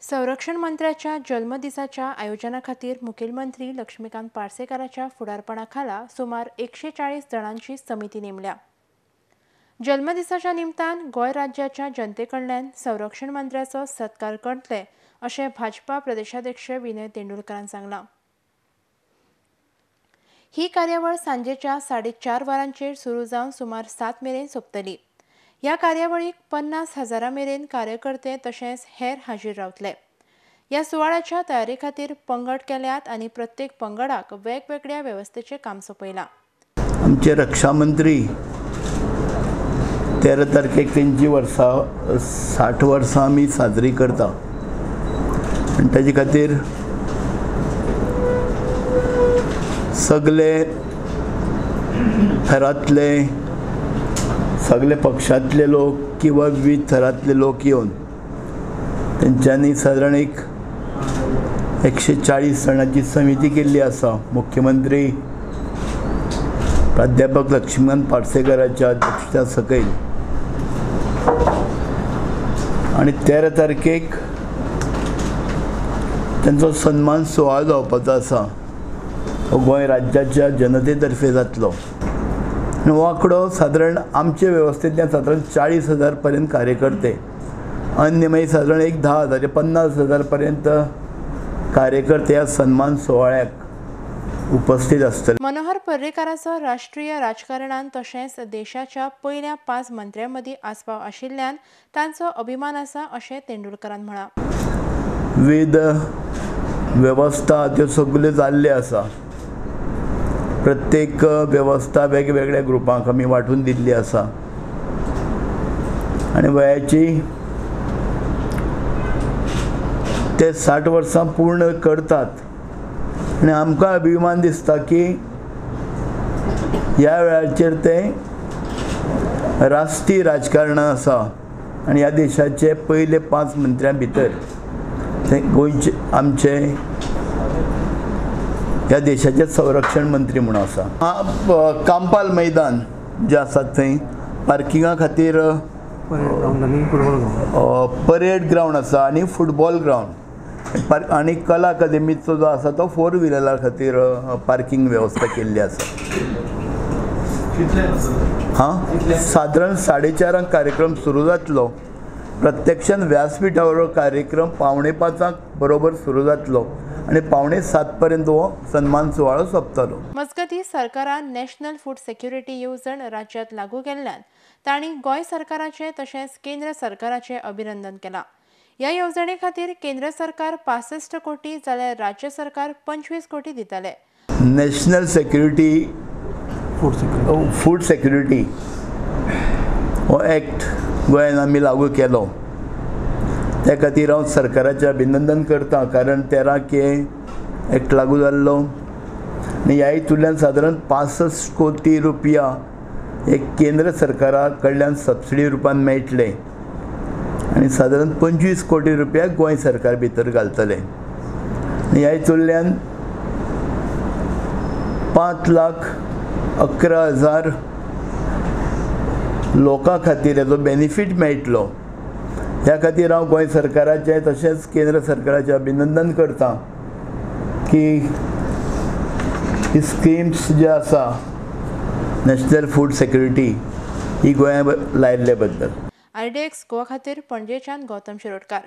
संरक्षण मंत्र्याच्या जल्मदिसाच्या आयोजना खातीर मुखेलमंत्री लक्ष्मीकांत पार्सेकाराच्या फुडारपणा खाला सुमार 140 जाणांची समिती नेमल्या. जल्मदिसाच्या निमतान गोंय राज्याच्या जनते कडल्यान संरक्षण मंत्र्याचो सत्कार करतले अशें भाजपा प्रदेशाध्यक्ष विनय तेंडुलकरान सांगलां. ही कार्यावळ सांजेच्या 4:30 वरांचेर सुरू जावन सुमार 7 मेरेन सोंपतली. ह्या कार्यावळीक 50,000 मेरेन कार्यकर्ते तशेंच हेर हाजीर रावतले. ह्या सुवाळ्याच्या तयारी खातीर पंगड केल्यात आनी प्रत्येक पंगडाक वेगवेगळ्या वेवस्थेचें काम सोंपयलां. आमचे रक्षा मंत्री 13 तारखेक तेंची वर्सां 60 वर्सां आमी साजरी करता आनी ताजे खातीर सगळे थरांतले सगळे पक्षांतले लोक किंवा विविध थरांतले लोक येवन तेंच्यांनी सादारण एक 140 जाणांची समिती केल्ली आसा. मुख्यमंत्री प्राध्यापक लक्ष्मीकांत पार्सेकाराच्या अध्यक्षता सकयल आनी 13 तारखेक तेंचो सन्मान सुवाळो जावपाचो आसा. हो गोंय राज्याच्या जनते तर्फे जातलो आनी हो आंकडो सादारण आमचे वेवस्थेंतल्यान सादारण 40,000 पर्यंत कार्यकर्ते, अन्य मागीर सादारण एक 10,000 ते 50,000 पर्यंत कार्यकर्ते ह्या सन्मान सुवाळ्याक उपस्थित आसतले. मनोहर पर्रीकाराचो राष्ट्रीय राजकारणान तशेंच देशाच्या पयल्या 5 मंत्र्यां मदीं आस्पाव आशिल्ल्यान तांचो अभिमान आसा अशें तेंडुलकरान म्हळां. विविध वेवस्था त्यो सगल्यो जाल्ल्यो आसा. प्रत्येक वेवस्था वेगवेगळ्या ग्रुपांक आमी वांटून दिल्ली आसा आनी वयाची ते 60 वर्सां पूर्ण करतात आनी आमकां अभिमान दिसता की ह्या वेळाचेर ते राष्ट्रीय राजकारणान आसा आनी ह्या देशाचे पयले 5 मंत्र्यां भितर ते गोंयचे आमचे ह्या देशाचे संरक्षण मंत्री म्हूण आसा. कांपाल मैदान जें आसा थंय पार्किंगा खातीर परेड ग्रावंड आसा आनी फुटबॉल ग्रावंड आनी कला अकादमीचो जो आसा तो 4 व्हिलरा खातीर पार्किंग वेवस्था केल्ली आसा. हां, सादारण 4:30 कार्यक्रम सुरू जातलो. प्रत्यक्षान व्यासपीठावर कार्यक्रम 4:45 बरोबर सुरू जातलो आनी 6:45 पर्यंत हो सन्मान सुवाळो सोंपतलो. मजगतीं सरकारान नॅशनल फूड सेक्युरिटी येवजण राज्यांत लागू केल्ल्यान तांणी गोंय सरकाराचें तशेंच केंद्र सरकाराचें अभिनंदन केलां. ह्या येवजणे खातीर केंद्र सरकार 65 कोटी जाल्यार राज्य सरकार 25 कोटी दितले. नॅशनल सेक्युरिटी फूड सेक्युरिटी हो एक्ट गोंयान आमी लागू केलो त्या खातीर हांव सरकाराचें अभिनंदन करता, कारण 13 के एक्ट लागू जाल्लो आनी ह्या हितूंतल्यान सादारण 65 कोटी रुपया हे केंद्र सरकारा कडल्यान सबसिडी रुपान मेळटले आनी सादारण 25 कोटी रुपया गोंय सरकार भितर घालतले आनी ह्या हितूंतल्यान 5,11,000 लोकां खातीर हेजो बेनिफीट मेळटलो. ह्या खातीर हांव गोंय सरकाराचें तशेंच केंद्र सरकाराचें अभिनंदन करता की ही स्किम्स जे आसा नॅशनल फूड सेक्युरिटी ही गोंया लायिल्ले बद्दल. आरडीएक्स गोवा खातीर पणजेच्यान गौतम शिरोडकार.